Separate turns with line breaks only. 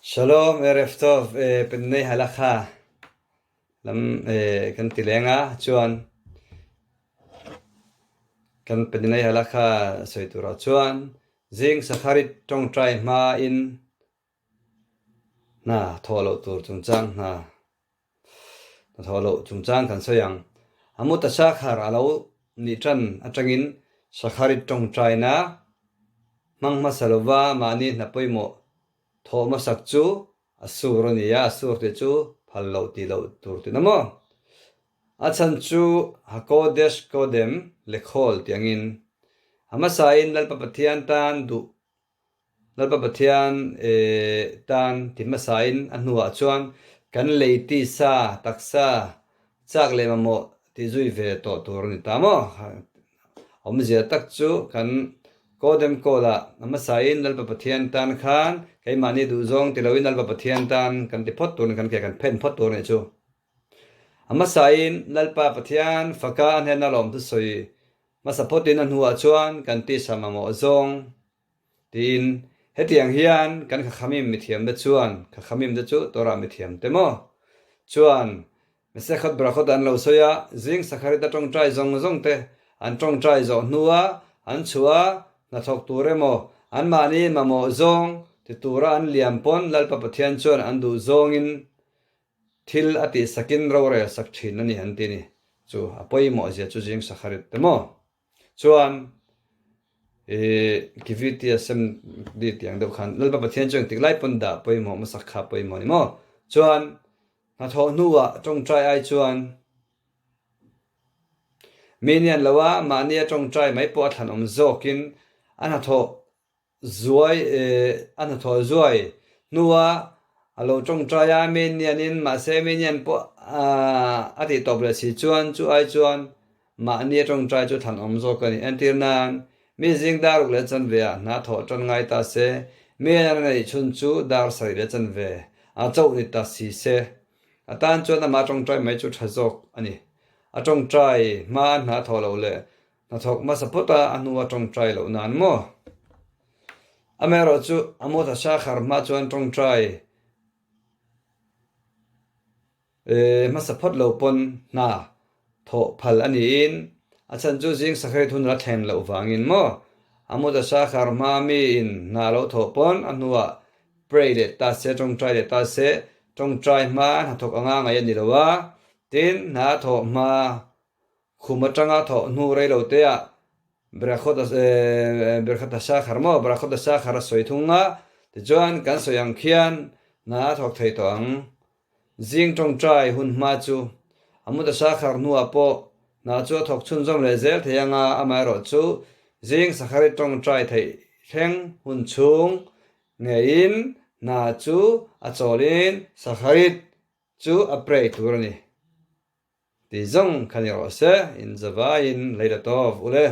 Shalom Erev Tov Pennei Halakha lam kan ti leng a chuan kan Pennei Halakha sawi turah chuan zing Sakharit tawngtai hma in hna thawh loh tur chungchang hna thawh loh chungchang kan sawi ang. Amuta Sakhar a lo nih tan atangin Sakharit tawngtaina hmang hmasa lova mahni hna pawimawh thawh hmasak chu a sur a ni a, a sur tih chu phal loh tih loh tur tihna maw? A chhan chu Hakodesh Kodem Lekhol tih angin a hmasain Lalpa Pathian tan duh Lalpa Pathian tan ti hmasain a hnuah chuan kan lei tisa taksa chak leh mamawh tih zui ve tawh tur a ni ta maw? Awmzia tak chu kan Kodem Kawl-ah a hmasain Lalpa Pathian tan khan keimahni duhzawng ti loin Lalpa Pathian tan kan ti phawt tur a ni, kan ke kan phen phawt tur a nih chu. A hmasain Lalpa Pathian faka a hnena lawmthu sawi hmasa phawtin a hnuah chuan kan tisa mamawh zawng Tiin, hetiang hian kan Khakhamim mithiamte chuan, Khakhamimte chu Torah mithiamte maw? Chuan, Mesekhot Brakhot an lo sawi a, zing Sakharita tawngtai zawng zawngte an tawngtai zawh hnua an chhuah a, hnathawk tur emaw, anmahni mamawh zawng ti tura an liam pawn Lalpa Pathian chuan an duh zawngin thil a tihsakin rorel sak thin a ni an ti ni. Chu a pawimawh zia chu zing Sakharit te maw? Chuan i Kiviti Assembly tih ang deuh khan Lalpa Pathian chu engtik lai pawn dah pawimawh hmasak kha pawimawh a ni maw? Chuan hnathawh hnuah tawngtai ai chuan mi nian lo a mahnia tawngtai mai pawh a thlanawm zawkin a hnathawh Zuai a hnathawh zuai hnua a lo tawngtai a, mi nianin mahse mi nian pawh a tih tawp leh si chuan chu ai chuan mahni a tawngtai chu thlan awm zawk a ni. Entir nan, mi zing dar ruk leh chanve ah hna thawh tan ngai ta se, mi a neih chhun chu dar sarih leh chanve a chauh ni ta si se, a tan chuan amah tawngtai mai chu tha zawk a ni. A tawngtai hma a hna thawh loh leh Hnathawk hmasa phawt a, a hnua tawngtai loh nan maw? Amaherawhchu, a mawt a sa khar hma chuan tawngtai hmasa phawt lo pawn hna thawh phal a niin, a chhan chu zing sakharit hun la thlen loh vangin maw? A mawt a sa khar hma miin hna lo thawh pawn a hnuah pray leh ta se, tawngtai leh ta se, tawngtai hma hnathawk anga ngaih a ni lo a, tin, hna thawh hma Khum atanga thawh hnu rei lo te ah Berachot Berchat Hashachar maw Berachot Hashachar a sawi thung a, tichuan kan sawi ang khian hna a thawk thei tawh ang. Zing tawngtai hun hma chu Amut Hashachar hnuah pawh hna chu a thawk chhunzawm leh zel thei ang a, amaherawh chu zing Sakharit tawngtai theih thleng hun chhung ngeiin hna chu a chawlin Sakharit chu a pray tur a ni. Ti zawng kha ni rawh se, in zavaiin lei la tawp ule.